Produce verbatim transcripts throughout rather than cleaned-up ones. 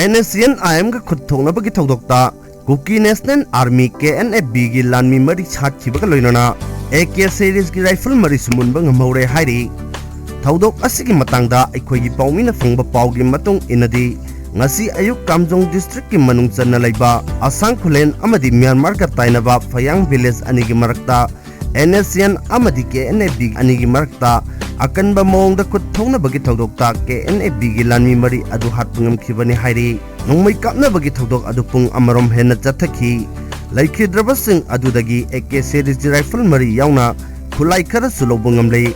NSCN-IM-ꯒ ꯈꯨꯠ ꯊꯣꯛꯅꯕꯒꯤ ꯊꯧꯗꯣꯛꯇ Kuki National Army, KNA-B-ꯒꯤ ꯂꯥꯟꯃꯤ ꯃꯔꯤ ꯍꯥꯠꯈꯤꯕꯒ ꯂꯣꯏꯅꯅ AK series-ꯀꯤ rifle ꯃꯔꯤꯁꯨ ꯃꯨꯟꯕ ꯉꯝꯍꯧꯔꯦ ꯍꯥꯏꯔꯤ꯫ ꯊꯧꯗꯣꯛ ꯑꯁꯤꯒꯤ ꯃꯇꯥꯡꯗ ꯑꯩꯈꯣꯏꯒꯤ ꯄꯥꯎꯃꯤꯅ ꯐꯪꯕ ꯄꯥꯎꯒꯤ ꯃꯇꯨꯡ ꯏꯟꯅꯗꯤ, ꯉꯁꯤ ꯑꯌꯨꯛ ꯀꯥꯝꯖꯣꯡ district-ꯀꯤ ꯃꯅꯨꯡ ꯆꯟꯅ ꯂꯩꯕ ꯑꯁꯥꯡ ꯈꯨꯂꯦꯟ ꯑꯃꯗꯤ ꯃ꯭ꯌꯥꯟꯃꯥꯔꯒ ꯇꯥꯏꯅꯕ ꯐꯌꯥꯡ village ꯑꯅꯤꯒꯤ ꯃꯔꯛꯇ NSCN ꯑꯃꯗꯤ KNA-B ꯑꯅꯤꯒꯤ ꯃꯔꯛꯇ ꯑꯀꯟꯕ ꯃꯑꯣꯡꯗ ꯈꯨꯠ ꯊꯣꯛꯅꯕꯒꯤ ꯊꯧꯗꯣꯛꯇ KNA-B-ꯒꯤ ꯂꯥꯟꯃꯤ ꯃꯔꯤ ꯑꯗꯨ ꯍꯥꯠꯄ ꯉꯝꯈꯤꯕꯅꯤ ꯍꯥꯏꯔꯤ꯫ ꯅꯣꯡꯃꯩ ꯀꯥꯞꯅꯕꯒꯤ ꯊꯧꯗꯣꯛ ꯑꯗꯨ ꯄꯨꯡ ꯑꯃꯔꯣꯝ ꯍꯦꯟꯅ ꯆꯠꯊꯈꯤ꯫ ꯂꯩꯈꯤꯗ꯭ꯔꯕꯁꯤꯡ ꯑꯗꯨꯗꯒꯤ AK series rifle ꯃꯔꯤ ꯌꯥꯎꯅ ꯈꯨꯠꯂꯥꯏ ꯈꯔꯁꯨ ꯂꯧꯕ ꯉꯝꯂꯦ꯫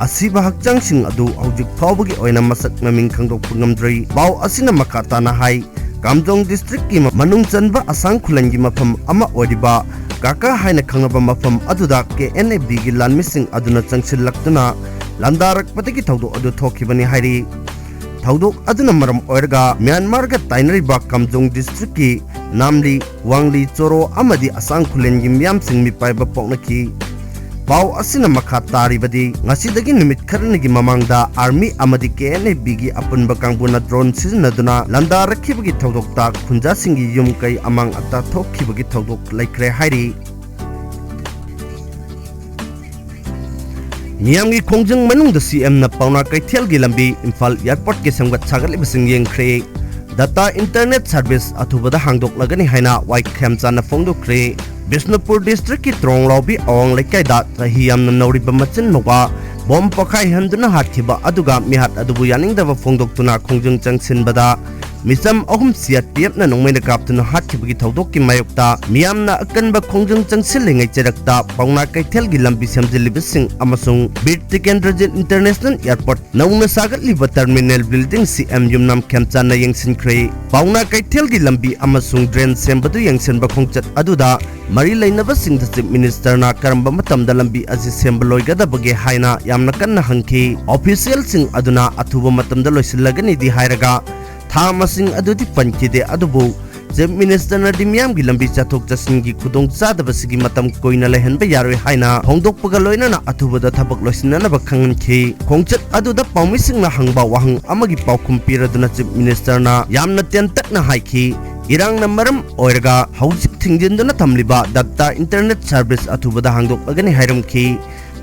ꯑꯁꯤꯕ ꯍꯛꯆꯥꯡꯁꯤꯡ ꯑꯗꯨ ꯍꯧꯖꯤꯛ ꯐꯥꯎꯕꯒꯤ ꯑꯣꯏꯅ ꯃꯁꯛ ꯃꯃꯤꯡ ꯈꯪꯗꯣꯛꯄ ꯉꯝꯗ꯭ꯔꯤ꯫ ꯄꯥꯎ ꯑꯁꯤꯅ ꯃꯈꯥ ꯇꯥꯅ ꯍꯥꯏ, ꯀꯥꯝꯖꯣꯡ district-ꯀꯤ ꯃꯅꯨꯡ ꯆꯟꯕ ꯑꯁꯥꯡ ꯈꯨꯂꯦꯟꯒꯤ ꯃꯐꯝ ꯑꯃ ꯑꯣꯏꯔꯤꯕ ꯀꯥꯀꯥ ꯍꯥꯏꯅ ꯈꯪꯅꯕ ꯃꯐꯝ ꯑꯗꯨꯗ KNA-B-ꯒꯤ ꯂꯥꯟꯃꯤꯁꯤꯡ ꯑꯗꯨꯅ ꯆꯪꯁꯤꯜꯂꯛꯇꯨꯅ ꯂꯥꯟꯗꯥꯔꯛꯄꯗꯒꯤ ꯊꯧꯗꯣꯛ ꯑꯗꯨ ꯊꯣꯛꯈꯤꯕꯅꯤ ꯍꯥꯏꯔꯤ꯫ ꯊꯧꯗꯣꯛ ꯑꯗꯨꯅ ꯃꯔꯝ ꯑꯣꯏꯔꯒ ꯃ꯭ꯌꯥꯟꯃꯥꯔꯒ ꯇꯥꯏꯅꯔꯤꯕ ꯀꯥꯝꯖꯣꯡ district-ꯀꯤ ꯅꯥꯝꯂꯤ, ꯋꯥꯡꯂꯤ, ꯆꯣꯔꯣ ꯑꯃꯗꯤ ꯑꯁꯥꯡ ꯈꯨꯂꯦꯟꯒꯤ ꯃꯤꯌꯥꯝꯁꯤꯡ ꯃꯤꯄꯥꯏꯕ ꯄꯣꯛꯅꯈꯤ꯫ ꯄꯥꯎ ꯑꯁꯤꯅ ꯃꯈꯥ ꯇꯥꯔꯤꯕꯗꯤ, ꯉꯁꯤꯗꯒꯤ ꯅꯨꯃꯤꯠ ꯈꯔꯅꯤꯒꯤ ꯃꯃꯥꯡꯗ army ꯑꯃꯗꯤ KNA-B-ꯒꯤ ꯑꯄꯨꯟꯕ ꯀꯥꯡꯕꯨꯅ drone ꯁꯤꯖꯤꯟꯅꯗꯨꯅ ꯂꯥꯟꯗꯥꯔꯛꯈꯤꯕꯒꯤ ꯊꯧꯗꯣꯛꯇ ꯈꯨꯟꯖꯥꯁꯤꯡꯒꯤ ꯌꯨꯝ ꯀꯩ ꯑꯃꯥꯡ ꯑꯇꯥ ꯊꯣꯛꯈꯤꯕꯒꯤ ꯊꯧꯗꯣꯛ ꯂꯩꯈ꯭ꯔꯦ ꯍꯥꯏꯔꯤ꯫ ꯃꯤꯌꯥꯝꯒꯤ ꯈꯣꯡꯖꯪ ꯃꯅꯨꯡꯗ CM-ꯅ ꯄꯥꯎꯅꯥ ꯀꯩꯊꯦꯜꯒꯤ ꯂꯝꯕꯤ ꯏꯝꯐꯥꯜ airport-ꯀꯤ ꯁꯦꯝꯒꯠ ꯁꯥꯒꯠꯂꯤꯕꯁꯤꯡ ꯌꯦꯡꯈ꯭ꯔꯦ꯫ Data internet service ꯑꯊꯨꯕꯗ ꯍꯥꯡꯗꯣꯛꯂꯒꯅꯤ ꯍꯥꯏꯅ ꯋꯥꯏ ꯈꯦꯝꯆꯥꯟꯅ ꯐꯣꯡꯗꯣꯛꯈ꯭ꯔꯦ꯫ ꯕꯤꯁꯅꯨꯄꯨꯔ district-ꯀꯤ ꯇ꯭ꯔꯣꯡꯂꯥꯎꯕꯤ ꯑꯋꯥꯡ ꯂꯩꯀꯥꯏꯗ ꯆꯍꯤ ꯌꯥꯝꯅ ꯅꯧꯔꯤꯕ ꯃꯆꯤꯟ ꯃꯧꯋꯥ bomb ꯄꯣꯈꯥꯏꯍꯟꯗꯨꯅ ꯍꯥꯠꯈꯤꯕ ꯑꯗꯨꯒ ꯃꯤꯍꯥꯠ ꯑꯗꯨꯕꯨ ꯌꯥꯅꯤꯡꯗꯕ ꯐꯣꯡꯗꯣꯛꯇꯨꯅ ꯈꯣꯡꯖꯪ ꯆꯪꯁꯤꯟꯕꯗ ꯃꯤꯆꯝ ꯑꯍꯨꯝ CRPF-ꯅ ꯅꯣꯡꯃꯩꯅ ꯀꯥꯞꯇꯨꯅ ꯍꯥꯠꯈꯤꯕꯒꯤ ꯊꯧꯗꯣꯛꯀꯤ ꯃꯥꯌꯣꯛꯇ ꯃꯤꯌꯥꯝꯅ ꯑꯀꯟꯕ ꯈꯣꯡꯖꯪ ꯆꯪꯁꯤꯜꯂꯤꯉꯩ ꯆꯩꯔꯛꯇ ꯄꯥꯎꯅꯥ ꯀꯩꯊꯦꯜꯒꯤ ꯂꯝꯕꯤ ꯁꯦꯝꯖꯤꯜꯂꯤꯕꯁꯤꯡ ꯑꯃꯁꯨꯡ ꯕꯤꯔ ꯇꯤꯀꯦꯟꯗ꯭ꯔꯖꯤꯠ international airport ꯅꯧꯅ ꯁꯥꯒꯠꯂꯤꯕ terminal building CM ꯌꯨꯝꯅꯥꯝ ꯈꯦꯝꯆꯥꯟꯅ ꯌꯦꯡꯁꯤꯟꯈ꯭ꯔꯦ꯫ ꯄꯥꯎꯅꯥ ꯀꯩꯊꯦꯜꯒꯤ ꯂꯝꯕꯤ ꯑꯃꯁꯨꯡ drain ꯁꯦꯝꯕꯗꯨ ꯌꯦꯡꯁꯤꯟꯕ ꯈꯣꯡꯆꯠ ꯑꯗꯨꯗ ꯃꯔꯤ ꯂꯩꯅꯕꯁꯤꯡꯗ Chief Minister-ꯅ ꯀꯔꯝꯕ ꯃꯇꯝꯗ ꯂꯝꯕꯤ ꯑꯁꯤ ꯁꯦꯝꯕ ꯂꯣꯏꯒꯗꯕꯒꯦ ꯍꯥꯏꯅ ꯌꯥꯝꯅ ꯀꯟꯅ ꯍꯪꯈꯤ꯫ Official-ꯁꯤꯡ ꯑꯗꯨꯅ ꯑꯊꯨꯕ ꯃꯇꯝꯗ ꯂꯣꯏꯁꯤꯜꯂꯒꯅꯤꯗꯤ ꯍꯥꯏꯔꯒ ꯊꯥ ꯃꯁꯤꯡ ꯑꯗꯨꯗꯤ ꯄꯟꯈꯤꯗꯦ, ꯑꯗꯨꯕꯨ Chief Minister ꯅꯗꯤ ꯃꯤꯌꯥꯝꯒꯤ ꯂꯝꯕꯤ ꯆꯠꯊꯣꯛ ꯆꯠꯁꯤꯟꯒꯤ ꯈꯨꯗꯣꯡꯆꯥꯗꯕꯁꯤꯒꯤ ꯃꯇꯝ ꯀꯨꯏꯅ ꯂꯩꯍꯟꯕ ꯌꯥꯔꯣꯏ ꯍꯥꯏꯅ ꯐꯣꯡꯗꯣꯛꯄꯒ ꯂꯣꯏꯅꯅ ꯑꯊꯨꯕꯗ ꯊꯕꯛ ꯂꯣꯏꯁꯤꯟꯅꯅꯕ ꯈꯪꯍꯟꯈꯤ꯫ ꯈꯣꯡꯆꯠ ꯑꯗꯨꯗ ꯄꯥꯎꯃꯤꯁꯤꯡꯅ ꯍꯪꯕ ꯋꯥꯍꯪ ꯑꯃꯒꯤ ꯄꯥꯎꯈꯨꯝ ꯄꯤꯔꯗꯨꯅ Chief Minister ꯅ ꯌꯥꯝꯅ ꯇꯦꯟꯇꯛꯅ ꯍꯥꯏꯈꯤ, ꯏꯔꯥꯡꯅ ꯃꯔꯝ ꯑꯣꯏꯔꯒ ꯍꯧꯖꯤꯛ ꯊꯤꯡꯖꯤꯟꯗꯨꯅ ꯊꯝꯂꯤꯕ data internet service ꯑꯊꯨꯕꯗ ꯍꯥꯡꯗꯣꯛꯂꯒꯅꯤ ꯍꯥꯏꯔꯝꯈꯤ꯫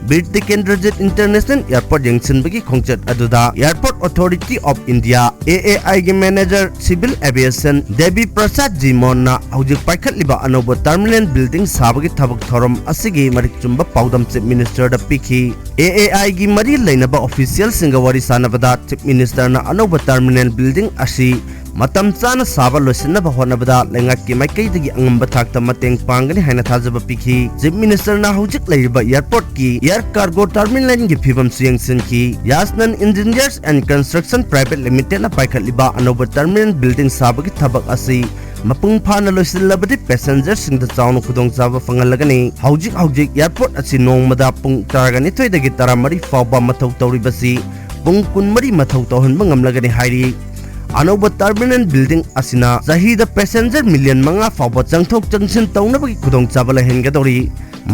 ꯕꯤꯔ ꯇꯤꯀꯦꯟꯗ꯭ꯔꯖꯤꯠ International Airport ꯌꯦꯡꯁꯤꯟꯕꯒꯤ ꯈꯣꯡꯆꯠ ꯑꯗꯨꯗ Airport Authority of India, A A I ꯒꯤ Manager Civil Aviation Devi Prasad ji ꯃꯣꯟꯅ ꯍꯧꯖꯤꯛ ꯄꯥꯏꯈꯠꯂꯤꯕ ꯑꯅꯧꯕ terminal building ꯁꯥꯕꯒꯤ ꯊꯕꯛ ꯊꯧꯔꯝ ꯑꯁꯤꯒꯤ ꯃꯔꯤꯛ ꯆꯨꯝꯕ ꯄꯥꯎꯗꯝ Chief Minister ꯗ ꯄꯤꯈꯤ꯫ A A I ꯒꯤ ꯃꯔꯤ ꯂꯩꯅꯕ official ꯁꯤꯡꯒ ꯋꯥꯔꯤ ꯁꯥꯟꯅꯕꯗ Chief Minister ꯅ ꯑꯅꯧꯕ terminal building ꯑꯁꯤ ꯃꯇꯝ ꯆꯥꯅ ꯁꯥꯕ ꯂꯣꯏꯁꯤꯟꯅꯕ ꯍꯣꯠꯅꯕꯗ ꯂꯩꯉꯥꯛꯀꯤ ꯃꯥꯏꯀꯩꯗꯒꯤ ꯑꯉꯝꯕ ꯊꯥꯛꯇ ꯃꯇꯦꯡ ꯄꯥꯡꯒꯅꯤ ꯍꯥꯏꯅ ꯊꯥꯖꯕ ꯄꯤꯈꯤ꯫ Chief Minister ꯅ ꯍꯧꯖꯤꯛ ꯂꯩꯔꯤꯕ airport ꯀꯤ air cargo terminal ꯒꯤ ꯐꯤꯕꯝꯁꯨ ꯌꯦꯡꯁꯤꯟꯈꯤ꯫ Yasnan Engineers and Construction Private Limited ꯅ ꯄꯥꯏꯈꯠꯂꯤꯕ ꯑꯅꯧꯕ terminal building ꯁꯥꯕꯒꯤ ꯊꯕꯛ ꯑꯁꯤ ꯃꯄꯨꯡ ꯐꯥꯅ ꯂꯣꯏꯁꯤꯜꯂꯕꯗꯤ passenger ꯁꯤꯡꯗ ꯆꯥꯎꯅ ꯈꯨꯗꯣꯡꯆꯥꯕ ꯐꯪꯍꯜꯂꯒꯅꯤ꯫ ꯍꯧꯖꯤꯛ ꯍꯧꯖꯤꯛ airport ꯑꯁꯤ ꯅꯣꯡꯃꯗ ꯄꯨꯡ ꯇꯔꯥꯅꯤꯊꯣꯏꯗꯒꯤ ꯇꯔꯥꯃꯔꯤ ꯐꯥꯎꯕ ꯃꯊꯧ ꯇꯧꯔꯤꯕꯁꯤ ꯄꯨꯡ ꯀꯨꯟꯃꯔꯤ ꯃꯊꯧ ꯇꯧꯍꯟꯕ ꯉꯝꯂꯒꯅꯤ ꯍꯥꯏꯔꯤ꯫ ꯑꯅꯧꯕ terminal building ꯑꯁꯤꯅ ꯆꯍꯤꯗ passenger million ꯃꯉꯥ ꯐꯥꯎꯕ ꯆꯪꯊꯣꯛ ꯆꯪꯁꯤꯟ ꯇꯧꯅꯕꯒꯤ ꯈꯨꯗꯣꯡꯆꯥꯕ ꯂꯩꯍꯟꯒꯗꯧꯔꯤ꯫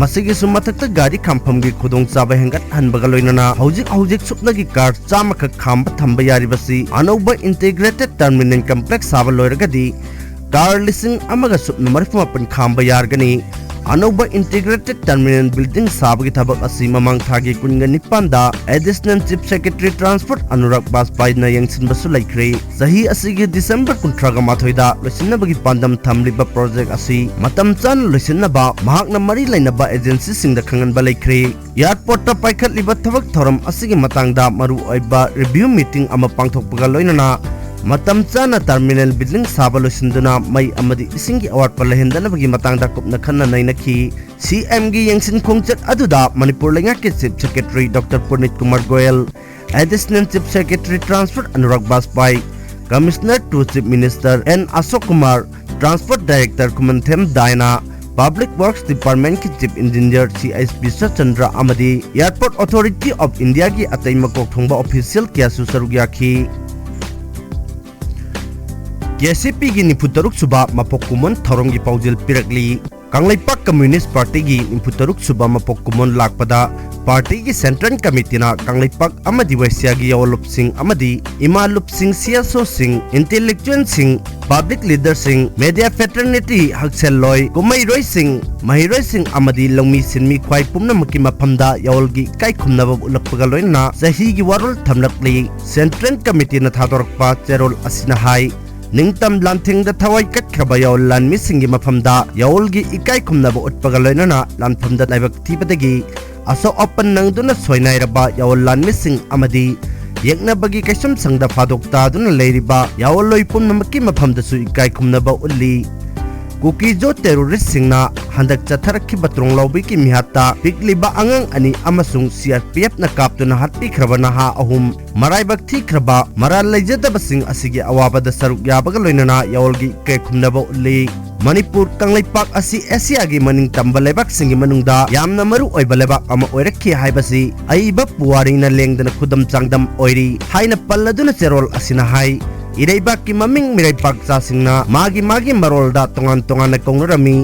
ꯃꯁꯤꯒꯤꯁꯨ ꯃꯊꯛꯇ ꯒꯥꯔꯤ ꯈꯥꯝꯐꯝꯒꯤ ꯈꯨꯗꯣꯡꯆꯥꯕ ꯍꯦꯟꯒꯠꯍꯟꯕꯒ ꯂꯣꯏꯅꯅ ꯍꯧꯖꯤꯛ ꯍꯧꯖꯤꯛ ꯁꯨꯞꯅꯒꯤ car ꯆꯥꯝꯃꯈꯛ ꯈꯥꯝꯕ ꯊꯝꯕ ꯌꯥꯔꯤꯕꯁꯤ ꯑꯅꯧꯕ integrated terminal complex ꯁꯥꯕ ꯂꯣꯏꯔꯒꯗꯤ car ꯂꯤꯁꯤꯡ ꯑꯃꯒ ꯁꯨꯞꯅ ꯃꯔꯤꯐꯨ ꯃꯥꯄꯟ ꯈꯥꯝꯕ ꯌꯥꯔꯒꯅꯤ꯫ ꯑꯅꯧꯕ integrated terminal building ꯁꯥꯕꯒꯤ ꯊꯕꯛ ꯑꯁꯤ ꯃꯃꯥꯡ ꯊꯥꯒꯤ ꯀꯨꯟꯒ ꯅꯤꯄꯥꯟꯗ Additional Chief Secretary Transport Anurag ꯕꯥꯖꯄꯥꯏꯅ ꯌꯦꯡꯁꯤꯟꯕꯁꯨ ꯂꯩꯈ꯭ꯔꯦ꯫ ꯆꯍꯤ ꯑꯁꯤꯒꯤ December ꯀꯨꯟꯊ꯭ꯔꯥꯒ ꯃꯥꯊꯣꯏꯗ ꯂꯣꯏꯁꯤꯟꯅꯕꯒꯤ ꯄꯥꯟꯗꯝ ꯊꯝꯂꯤꯕ project ꯑꯁꯤ ꯃꯇꯝ ꯆꯥꯅ ꯂꯣꯏꯁꯤꯟꯅꯕ ꯃꯍꯥꯛꯅ ꯃꯔꯤ ꯂꯩꯅꯕ agency ꯁꯤꯡꯗ ꯈꯪꯍꯟꯕ ꯂꯩꯈ꯭ꯔꯦ꯫ Airport ꯇ ꯄꯥꯏꯈꯠꯂꯤꯕ ꯊꯕꯛ ꯊꯧꯔꯝ ꯑꯁꯤꯒꯤ ꯃꯇꯥꯡꯗ ꯃꯔꯨꯑꯣꯏꯕ review meeting ꯑꯃ ꯄꯥꯡꯊꯣꯛꯄꯒ ꯂꯣꯏꯅꯅ ꯃꯇꯝ ꯆꯥꯅ terminal building ꯁꯥꯕ ꯂꯣꯏꯁꯤꯟꯗꯨꯅ ꯃꯩ ꯑꯃꯗꯤ ꯏꯁꯤꯡꯒꯤ ꯑꯋꯥꯠꯄ ꯂꯩꯍꯟꯗꯅꯕꯒꯤ ꯃꯇꯥꯡꯗ ꯀꯨꯞꯅ ꯈꯟꯅ ꯅꯩꯅꯈꯤ꯫ C M ꯒꯤ ꯌꯦꯡꯁꯤꯟ ꯈꯣꯡꯆꯠ ꯑꯗꯨꯗ ꯃꯅꯤꯄꯨꯔ ꯂꯩꯉꯥꯛꯀꯤ Chief Secretary Doctor ꯄꯨꯅꯤꯠ Kumar Goyal, Additional Chief Secretary Transport Anurag ꯕꯥꯖꯄꯥꯏ, Commissioner to Chief Minister N Ashok Kumar, Transport Director Khumanthem ꯗꯥꯏꯅꯥ, Public Works Department ꯀꯤ Chief Engineer C H ꯕꯤꯁ꯭ꯋꯆꯟꯗ꯭ꯔ ꯑꯃꯗꯤ Airport Authority of India ꯒꯤ ꯑꯇꯩ ꯃꯀꯣꯛ ꯊꯣꯡꯕ official ꯀꯌꯥꯁꯨ ꯁꯔꯨꯛ ꯌꯥꯈꯤ꯫ ꯀꯦ ꯁꯤ ꯄꯤꯒꯤ ꯅꯤꯐꯨ ꯇꯔꯨꯛ ꯁꯨꯕ ꯃꯄꯣꯛ ꯀꯨꯝꯑꯣꯟ ꯊꯧꯔꯝꯒꯤ ꯄꯥꯎꯖꯦꯜ ꯄꯤꯔꯛꯂꯤ꯫ ꯀꯪꯂꯩꯄꯥꯛ ꯀꯝꯃ꯭ꯌꯨꯅꯤꯁ꯭ꯠ ꯄꯥꯔꯇꯤꯒꯤ ꯅꯤꯐꯨ ꯇꯔꯨꯛ ꯁꯨꯕ ꯃꯄꯣꯛ ꯀꯨꯝꯑꯣꯟ ꯂꯥꯛꯄꯗ ꯄꯥꯔꯇꯤꯒꯤ ꯁꯦꯟꯇ꯭ꯔꯦꯜ ꯀꯃꯤꯇꯤꯅ ꯀꯪꯂꯩꯄꯥꯛ ꯑꯃꯗꯤ ꯋꯦꯁꯤꯌꯥꯒꯤ ꯌꯥꯑꯣꯟꯂꯨꯞꯁꯤꯡ ꯑꯃꯗꯤ ꯏꯃꯥ ꯂꯨꯞꯁꯤꯡ, ꯁꯤ ꯑꯦꯁ ꯑꯣꯁꯤꯡ, ꯏꯟꯇꯦꯂꯦꯛꯆꯨꯋꯦꯜꯁꯤꯡ, ꯄꯕ꯭ꯂꯤꯛ ꯂꯤꯗꯔꯁꯤꯡ, ꯃꯦꯗꯤꯌꯥ ꯐ꯭ꯔꯦꯇꯔꯅꯤꯇꯤ, ꯍꯛꯁꯦꯜꯂꯣꯏ, ꯀꯨꯝꯍꯩꯔꯣꯏꯁꯤꯡ, ꯃꯍꯩꯔꯣꯏꯁꯤꯡ ꯑꯃꯗꯤ ꯂꯧꯃꯤ ꯁꯤꯟꯃꯤ ꯈ꯭ꯋꯥꯏ ꯄꯨꯝꯅꯃꯛꯀꯤ ꯃꯐꯝꯗ ꯌꯥꯑꯣꯜꯒꯤ ꯏꯀꯥꯏ ꯈꯨꯝꯅꯕ ꯎꯠꯂꯛꯄꯒ ꯂꯣꯏꯅꯅ ꯆꯍꯤꯒꯤ ꯋꯥꯔꯣꯜ ꯊꯝꯂꯛꯂꯤ꯫ ꯁꯦꯟꯇ꯭ꯔꯦꯜ ꯀꯃꯤꯇꯤꯅ ꯊꯥꯗꯣꯔꯛꯄ ꯆꯦꯔꯣꯜ ꯑꯁꯤꯅ ꯍꯥꯏ, ꯅꯤꯡꯇꯝ ꯂꯥꯟꯊꯦꯡꯗ ꯊꯋꯥꯏ ꯀꯠꯈ꯭ꯔꯕ ꯌꯥꯑꯣꯜ ꯂꯥꯟꯃꯤꯁꯤꯡꯒꯤ ꯃꯐꯝꯗ ꯌꯥꯑꯣꯜꯒꯤ ꯏꯀꯥꯏ ꯈꯨꯝꯅꯕ ꯎꯠꯄꯒ ꯂꯣꯏꯅꯅ ꯂꯥꯟꯐꯝꯗ ꯂꯥꯏꯕꯛ ꯊꯤꯕꯗꯒꯤ ꯑꯁꯣꯛ ꯑꯄꯟ ꯅꯪꯗꯨꯅ ꯁꯣꯏꯅꯥꯏꯔꯕ ꯌꯥꯑꯣꯜ ꯂꯥꯟꯃꯤꯁꯤꯡ ꯑꯃꯗꯤ ꯌꯦꯛꯅꯕꯒꯤ ꯀꯩꯁꯨꯝꯁꯪꯗ ꯐꯥꯗꯣꯛ ꯇꯥꯗꯨꯅ ꯂꯩꯔꯤꯕ ꯌꯥꯑꯣꯜꯂꯣꯏ ꯄꯨꯝꯅꯃꯛꯀꯤ ꯃꯐꯝꯗꯁꯨ ꯏꯀꯥꯏ ꯈꯨꯝꯅꯕ ꯎꯠꯂꯤ꯫ ꯀꯨꯀꯤꯖꯣ ꯇꯦꯔꯣꯔꯤꯁ꯭ꯠꯁꯤꯡꯅ ꯍꯟꯗꯛ ꯆꯠꯊꯔꯛꯈꯤꯕ ꯇ꯭ꯔꯣꯡꯂꯥꯎꯕꯤꯒꯤ ꯃꯤꯍꯥꯠꯇ ꯄꯤꯛꯂꯤꯕ ꯑꯉꯥꯡ ꯑꯅꯤ ꯑꯃꯁꯨꯡ ꯁꯤ ꯑꯥꯔ ꯄꯤ ꯑꯦꯐꯅ ꯀꯥꯞꯇꯨꯅ ꯍꯥꯠꯄꯤꯈ꯭ꯔꯕ ꯅꯍꯥ ꯑꯍꯨꯝ ꯃꯔꯥꯏꯕꯛ ꯊꯤꯈ꯭ꯔꯕ ꯃꯔꯥꯜ ꯂꯩꯖꯗꯕꯁꯤꯡ ꯑꯁꯤꯒꯤ ꯑꯋꯥꯕꯗ ꯁꯔꯨꯛ ꯌꯥꯕꯒ ꯂꯣꯏꯅꯅ ꯌꯥꯑꯣꯜꯒꯤ ꯏꯀꯥꯏ ꯈꯨꯝꯅꯕ ꯎꯠꯂꯤ꯫ ꯃꯅꯤꯄꯨꯔ ꯀꯪꯂꯩꯄꯥꯛ ꯑꯁꯤ ꯑꯦꯁꯤꯌꯥꯒꯤ ꯃꯅꯤꯡ ꯇꯝꯕ ꯂꯩꯕꯥꯛꯁꯤꯡꯒꯤ ꯃꯅꯨꯡꯗ ꯌꯥꯝꯅ ꯃꯔꯨ ꯑꯣꯏꯕ ꯂꯩꯕꯥꯛ ꯑꯃ ꯑꯣꯏꯔꯛꯈꯤ ꯍꯥꯏꯕꯁꯤ ꯑꯏꯕ ꯄꯨꯋꯥꯔꯤꯅ ꯂꯦꯡꯗꯅ ꯈꯨꯗꯝ ꯆꯥꯡꯗꯝ ꯑꯣꯏꯔꯤ ꯍꯥꯏꯅ ꯄꯜꯂꯗꯨꯅ ꯆꯦꯔꯣꯜ ꯑꯁꯤꯅ ꯍꯥꯏ, ꯏꯔꯩꯕꯥꯛꯀꯤ ꯃꯃꯤꯡ ꯃꯤꯔꯩꯄꯥꯛ ꯆꯥꯁꯤꯡꯅ ꯃꯥꯒꯤ ꯃꯥꯒꯤ ꯃꯔꯣꯜꯗ ꯇꯣꯉꯥꯟ ꯇꯣꯉꯥꯟꯅ ꯀꯧꯅꯔꯝꯃꯤ꯫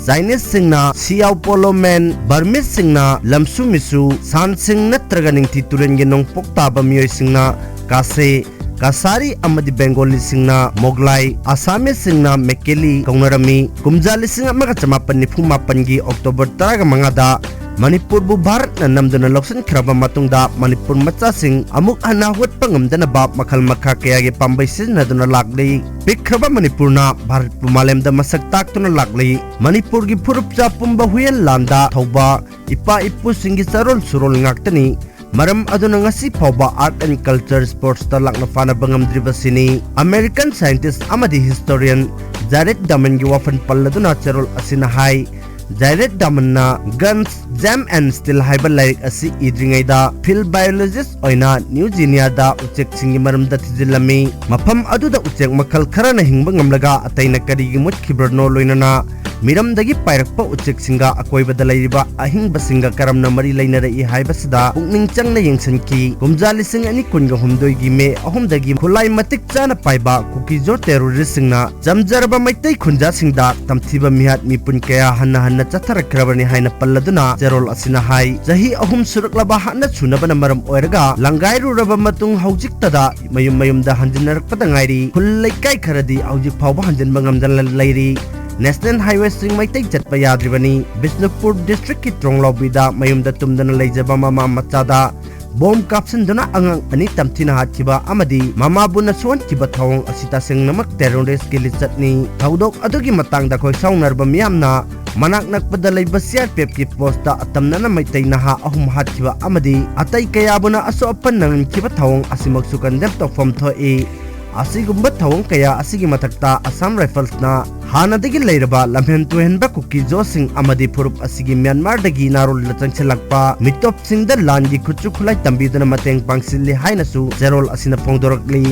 ꯆꯥꯏꯅꯤꯁꯁꯤꯡꯅ ꯁꯤꯌꯥꯎ ꯄꯣꯂꯣ ꯃꯦꯟ, ꯕꯔꯃꯤꯁꯁꯤꯡꯅ ꯂꯝꯁꯨ ꯃꯤꯁꯨ, ꯁꯥꯟꯁꯤꯡ ꯅꯠꯇ꯭ꯔꯒ ꯅꯤꯡꯊꯤ ꯇꯨꯔꯦꯜꯒꯤ ꯅꯣꯡꯄꯣꯛ ꯇꯥꯕ ꯃꯤꯑꯣꯏꯁꯤꯡꯅ ꯀꯥꯁꯦ, ꯀꯁꯥꯔꯤ ꯑꯃꯗꯤ ꯕꯦꯡꯒꯣꯂꯤꯁꯤꯡꯅ ꯃꯣꯒꯂꯥꯏ, ꯑꯁꯥꯃꯤꯁꯁꯤꯡꯅ ꯃꯦꯀꯦꯂꯤ ꯀꯧꯅꯔꯝꯃꯤ꯫ ꯀꯨꯝꯖꯥ ꯂꯤꯁꯤꯡ ꯑꯃꯒ ꯆꯃꯥꯄꯟ ꯅꯤꯐꯨ ꯃꯥꯄꯟꯒꯤ ꯑꯣꯛꯇꯣꯕꯔ ꯇꯔꯥꯒ ꯃꯉꯥꯗ ꯃꯅꯤꯄꯨꯔꯕꯨ ꯚꯥꯔꯠꯅ ꯅꯝꯗꯨꯅ ꯂꯧꯁꯤꯟꯈ꯭ꯔꯕ ꯃꯇꯨꯡꯗ ꯃꯅꯤꯄꯨꯔ ꯃꯆꯥꯁꯤꯡ ꯑꯃꯨꯛ ꯍꯟꯅ ꯍꯧꯒꯠꯄ ꯉꯝꯗꯅꯕ ꯃꯈꯜ ꯃꯈꯥ ꯀꯌꯥꯒꯤ ꯄꯥꯝꯕꯩ ꯁꯤꯖꯤꯟꯅꯗꯨꯅ ꯂꯥꯛꯂꯤ꯫ ꯄꯤꯛꯈ꯭ꯔꯕ ꯃꯅꯤꯄꯨꯔꯅ ꯚꯥꯔꯠꯄꯨ ꯃꯥꯂꯦꯝꯗ ꯃꯁꯛ ꯇꯥꯛꯇꯨꯅ ꯂꯥꯛꯂꯤ꯫ ꯃꯅꯤꯄꯨꯔꯒꯤ ꯐꯨꯔꯨꯞꯆꯥ ꯄꯨꯝꯕ ꯍꯨꯏꯌꯦꯟ ꯂꯥꯟꯗ ꯊꯧꯕ ꯏꯄꯥ ꯏꯄꯨꯁꯤꯡꯒꯤ ꯆꯥꯔꯣꯜ ꯁꯨꯔꯣꯜ ꯉꯥꯛꯇꯅꯤ꯫ ꯃꯔꯝ ꯑꯗꯨꯅ ꯉꯁꯤ ꯐꯥꯎꯕ art and culture, sportsꯇ ꯂꯥꯛꯅ ꯐꯥꯅꯕ ꯉꯝꯗ꯭ꯔꯤꯕꯁꯤꯅꯤ꯫ American scientist ꯑꯃꯗꯤ historian ꯖꯥꯔꯦꯠ ꯗꯥꯃꯟꯒꯤ ꯋꯥꯐꯝ ꯄꯜꯂꯗꯨꯅ ꯆꯦꯔꯣꯜ ꯑꯁꯤꯅ ꯍꯥꯏ, ꯖꯥꯔꯦꯠ ꯗꯥꯃꯟꯅ Guns, Jam and Steel ꯍꯥꯏꯕ ꯂꯥꯏꯔꯤꯛ ꯑꯁꯤ ꯏꯗ꯭ꯔꯤꯉꯩꯗ field biologist ꯑꯣꯏꯅ ꯅ꯭ꯌꯨ ꯖꯤꯅꯤꯌꯥꯗ ꯎꯆꯦꯛꯁꯤꯡꯒꯤ ꯃꯔꯝꯗ ꯊꯤꯖꯤꯜꯂꯝꯃꯤ꯫ ꯃꯐꯝ ꯑꯗꯨꯗ ꯎꯆꯦꯛ ꯃꯈꯜ ꯈꯔꯅ ꯍꯤꯡꯕ ꯉꯝꯂꯒ ꯑꯇꯩꯅ ꯀꯔꯤꯒꯤ ꯃꯨꯠꯈꯤꯕꯅꯣ, ꯂꯣꯏꯅꯅ ꯃꯤꯔꯝꯗꯒꯤ ꯄꯥꯏꯔꯛꯄ ꯎꯆꯦꯛꯁꯤꯡꯒ ꯑꯀꯣꯏꯕꯗ ꯂꯩꯔꯤꯕ ꯑꯍꯤꯡꯕꯁꯤꯡꯒ ꯀꯔꯝꯅ ꯃꯔꯤ ꯂꯩꯅꯔꯛꯏ ꯍꯥꯏꯕꯁꯤꯗ ꯄꯨꯛꯅꯤꯡ ꯆꯪꯅ ꯌꯦꯡꯁꯤꯟꯈꯤ꯫ ꯀꯨꯝꯖꯥ ꯂꯤꯁꯤꯡ ꯑꯅꯤ ꯀꯨꯟꯒ ꯍꯨꯝꯗꯣꯏꯒꯤ ꯃꯦ ꯑꯍꯨꯝꯗꯒꯤ ꯈꯨꯠꯂꯥꯏ ꯃꯇꯤꯛ ꯆꯥꯅ ꯄꯥꯏꯕ ꯀꯨꯀꯤꯖꯣ ꯇꯦꯔꯣꯔꯤꯁ꯭ꯠꯁꯤꯡꯅ ꯆꯝꯖꯔꯕ ꯃꯩꯇꯩ ꯈꯨꯟꯖꯥꯁꯤꯡꯗ ꯇꯝꯊꯤꯕ ꯃꯤꯍꯥꯠ ꯃꯤꯄꯨꯟ ꯀꯌꯥ ꯍꯟꯅ ꯍꯟꯅ ꯆꯠꯊꯔꯛꯈ꯭ꯔꯕꯅꯤ ꯍꯥꯏꯅ ꯄꯜꯂꯗꯨꯅ ꯆꯦꯔꯣꯜ ꯑꯁꯤꯅ ꯍꯥꯏ, ꯆꯍꯤ ꯑꯍꯨꯝ ꯁꯨꯔꯛꯂꯕ ꯍꯥꯠꯅ ꯁꯨꯅꯕꯅ ꯃꯔꯝ ꯑꯣꯏꯔꯒ ꯂꯪꯒꯥꯏꯔꯨꯔꯕ ꯃꯇꯨꯡ ꯍꯧꯖꯤꯛꯇꯗ ꯃꯌꯨꯝ ꯃꯌꯨꯝꯗ ꯍꯟꯖꯤꯟꯅꯔꯛꯄꯗ ꯉꯥꯏꯔꯤ꯫ ꯈꯨꯜ ꯂꯩꯀꯥꯏ ꯈꯔꯗꯤ ꯍꯧꯖꯤꯛ ꯐꯥꯎꯕ ꯍꯟꯖꯤꯟꯕ ꯉꯝꯗꯅ ꯂꯩꯔꯤ꯫ ꯅꯦꯁꯅꯦꯜ ꯍꯥꯏꯋꯦꯁꯤꯡ ꯃꯩꯇꯩ ꯆꯠꯄ ꯌꯥꯗ꯭ꯔꯤꯕꯅꯤ꯫ ꯕꯤꯁꯅꯨꯄꯨꯔ ꯗꯤꯁꯇ꯭ꯔꯤꯛꯀꯤ ꯇ꯭ꯔꯣꯡꯂꯥꯎꯕꯤꯗ ꯃꯌꯨꯝꯗ ꯇꯨꯝꯗꯅ ꯂꯩꯖꯕ ꯃꯃꯥ ꯃꯆꯥꯗ ꯕꯣꯝ ꯀꯥꯞꯁꯤꯟꯗꯨꯅ ꯑꯉꯥꯡ ꯑꯅꯤ ꯇꯝꯊꯤꯅ ꯍꯥꯠꯈꯤꯕ ꯑꯃꯗꯤ ꯃꯃꯥꯕꯨꯅ ꯁꯣꯛꯍꯟꯈꯤꯕ ꯊꯧꯑꯣꯡ ꯑꯁꯤ ꯇꯁꯦꯡꯅꯃꯛ ꯇꯦꯔꯣꯔꯤꯁ꯭ꯠꯀꯤ ꯂꯤꯆꯠꯅꯤ꯫ ꯊꯧꯗꯣꯛ ꯑꯗꯨꯒꯤ ꯃꯇꯥꯡꯗ ꯈꯣꯏꯁꯥꯎꯅꯔꯕ ꯃꯤꯌꯥꯝꯅ ꯃꯅꯥꯛ ꯅꯛꯄꯗ ꯂꯩꯕ ꯁꯤ ꯑꯥꯔ ꯄꯤ ꯑꯦꯐꯀꯤ ꯄꯣꯁ꯭ꯠꯇ ꯑꯇꯝꯅꯅ ꯃꯩꯇꯩ ꯅꯍꯥ ꯑꯍꯨꯝ ꯍꯥꯠꯈꯤꯕ ꯑꯃꯗꯤ ꯑꯇꯩ ꯀꯌꯥꯕꯨꯅ ꯑꯁꯣꯛ ꯑꯄꯟ ꯅꯪꯍꯟꯈꯤꯕ ꯊꯧꯑꯣꯡ ꯑꯁꯤꯃꯛꯁꯨ ꯀꯟꯗꯦꯝ ꯇꯧꯐꯝ ꯊꯣꯛꯏ꯫ ꯑꯁꯤꯒꯨꯝꯕ ꯊꯧꯑꯣꯡ ꯀꯌꯥ ꯑꯁꯤꯒꯤ ꯃꯊꯛꯇ ꯑꯁꯥꯝ ꯔꯥꯏꯐꯜꯁꯅ ꯍꯥꯟꯅꯗꯒꯤ ꯂꯩꯔꯕ ꯂꯝꯍꯦꯟ ꯇꯨꯍꯦꯟꯕ ꯀꯨꯀꯤꯖꯣꯁꯤꯡ ꯑꯃꯗꯤ ꯐꯨꯔꯨꯞ ꯑꯁꯤꯒꯤ ꯃ꯭ꯌꯥꯟꯃꯥꯔꯗꯒꯤ ꯅꯥꯔꯣꯜꯗ ꯆꯪꯁꯤꯜꯂꯛꯄ ꯃꯤꯇꯣꯞꯁꯤꯡꯗ ꯂꯥꯟꯒꯤ ꯈꯨꯠꯁꯨ ꯈꯨꯠꯂꯥꯏ ꯇꯝꯕꯤꯗꯨꯅ ꯃꯇꯦꯡ ꯄꯥꯡꯁꯤꯜꯂꯤ ꯍꯥꯏꯅꯁꯨ ꯆꯦꯔꯣꯜ ꯑꯁꯤꯅ ꯐꯣꯡꯗꯣꯔꯛꯂꯤ꯫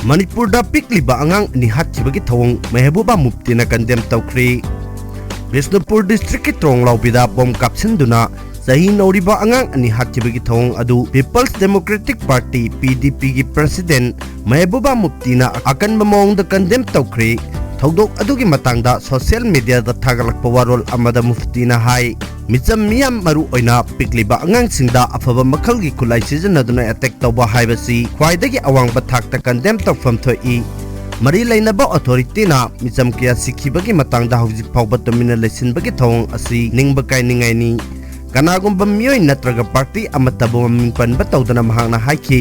ꯃꯅꯤꯄꯨꯔꯗ ꯄꯤꯛꯂꯤꯕ ꯑꯉꯥꯡ ꯑꯅꯤ ꯍꯥꯠꯈꯤꯕꯒꯤ ꯊꯧꯑꯣꯡ ꯃꯦꯍꯕꯨꯕꯥ ꯃꯨꯐꯇꯤꯅ ꯀꯟꯗꯦꯝ ꯇꯧꯈ꯭ꯔꯤ꯫ ꯕꯤꯁꯅꯨꯄꯨꯔ ꯗꯤꯁꯇ꯭ꯔꯤꯛꯀꯤ ꯇ꯭ꯔꯣꯡꯂꯥꯎꯕꯤꯗ ꯕꯣꯝ ꯀꯥꯞꯁꯤꯟꯗꯨꯅ ꯆꯍꯤ ꯅꯧꯔꯤꯕ ꯑꯉꯥꯡ ꯑꯅꯤ ꯍꯥꯠꯈꯤꯕꯒꯤ ꯊꯧꯑꯣꯡ ꯑꯗꯨ ꯄꯤꯄꯜꯁ ꯗꯦꯃꯣꯀ꯭ꯔꯦꯇꯤꯛ ꯄꯥꯔꯇꯤ, ꯄꯤ ꯗꯤ ꯄꯤꯒꯤ ꯄ꯭ꯔꯁꯤꯗꯦꯟꯠ ꯃꯦꯍꯕꯨꯕꯥ ꯃꯨꯐꯇꯤꯅ ꯑꯀꯟꯕ ꯃꯑꯣꯡꯗ ꯀꯟꯗꯦꯝ ꯇꯧꯈ꯭ꯔꯦ꯫ ꯊꯧꯗꯣꯛ ꯑꯗꯨꯒꯤ ꯃꯇꯥꯡꯗ ꯁꯣꯁꯤꯌꯦꯜ ꯃꯤꯗꯤꯌꯥꯗ ꯊꯥꯒꯠꯂꯛꯄ ꯋꯥꯔꯣꯜ ꯑꯃꯗ ꯃꯨꯐꯇꯤꯅ ꯍꯥꯏ, ꯃꯤꯆꯝ ꯃꯤꯌꯥꯝ, ꯃꯔꯨ ꯑꯣꯏꯅ ꯄꯤꯛꯂꯤꯕ ꯑꯉꯥꯡꯁꯤꯡꯗ ꯑꯐꯕ ꯃꯈꯜꯒꯤ ꯈꯨꯠꯂꯥꯏ ꯁꯤꯖꯤꯟꯅꯗꯨꯅ ꯑꯦꯇꯦꯛ ꯇꯧꯕ ꯍꯥꯏꯕꯁꯤ ꯈ꯭ꯋꯥꯏꯗꯒꯤ ꯑꯋꯥꯡꯕ ꯊꯥꯛꯇ ꯀꯟꯗꯦꯝ ꯇꯧꯐꯝ ꯊꯣꯛꯏ꯫ ꯃꯔꯤ ꯂꯩꯅꯕ ꯑꯣꯊꯣꯔꯤꯇꯤꯅ ꯃꯤꯆꯝ ꯀꯌꯥ ꯁꯤꯈꯤꯕꯒꯤ ꯃꯇꯥꯡꯗ ꯍꯧꯖꯤꯛ ꯐꯥꯎꯕ ꯇꯨꯃꯤꯟꯅ ꯂꯩꯁꯤꯟꯕꯒꯤ ꯊꯧꯑꯣꯡ ꯑꯁꯤ ꯅꯤꯡꯕ ꯀꯥꯏꯅꯤꯡꯉꯥꯏꯅꯤ꯫ ꯀꯅꯥꯒꯨꯝꯕ ꯃꯤꯑꯣꯏ ꯅꯠꯇ꯭ꯔꯒ ꯄꯥꯔꯇꯤ ꯑꯃꯠꯇꯕꯨ ꯃꯃꯤꯡ ꯄꯟꯕ ꯇꯧꯗꯅ ꯃꯍꯥꯛꯅ ꯍꯥꯏꯈꯤ,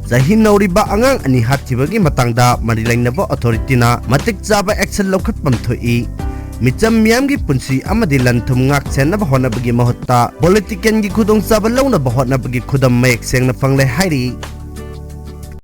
ꯆꯍꯤ ꯅꯧꯔꯤꯕ ꯑꯉꯥꯡ ꯑꯅꯤ ꯍꯥꯠꯈꯤꯕꯒꯤ ꯃꯇꯥꯡꯗ ꯃꯔꯤ ꯂꯩꯅꯕ ꯑꯣꯊꯣꯔꯤꯇꯤꯅ ꯃꯇꯤꯛ ꯆꯥꯕ ꯑꯦꯛꯁꯟ ꯂꯧꯈꯠꯐꯝ ꯊꯣꯛꯏ꯫ ꯃꯤꯆꯝ ꯃꯤꯌꯥꯝꯒꯤ ꯄꯨꯟꯁꯤ ꯑꯃꯗꯤ ꯂꯟ ꯊꯨꯝ ꯉꯥꯛ ꯁꯦꯟꯅꯕ ꯍꯣꯠꯅꯕꯒꯤ ꯃꯍꯨꯠꯇ ꯄꯣꯂꯤꯇꯤꯀꯦꯜꯒꯤ ꯈꯨꯗꯣꯡꯆꯥꯕ ꯂꯧꯅꯕ ꯍꯣꯠꯅꯕꯒꯤ ꯈꯨꯗꯝ ꯃꯌꯦꯛ ꯁꯦꯡꯅ ꯐꯪꯂꯦ ꯍꯥꯏꯔꯤ꯫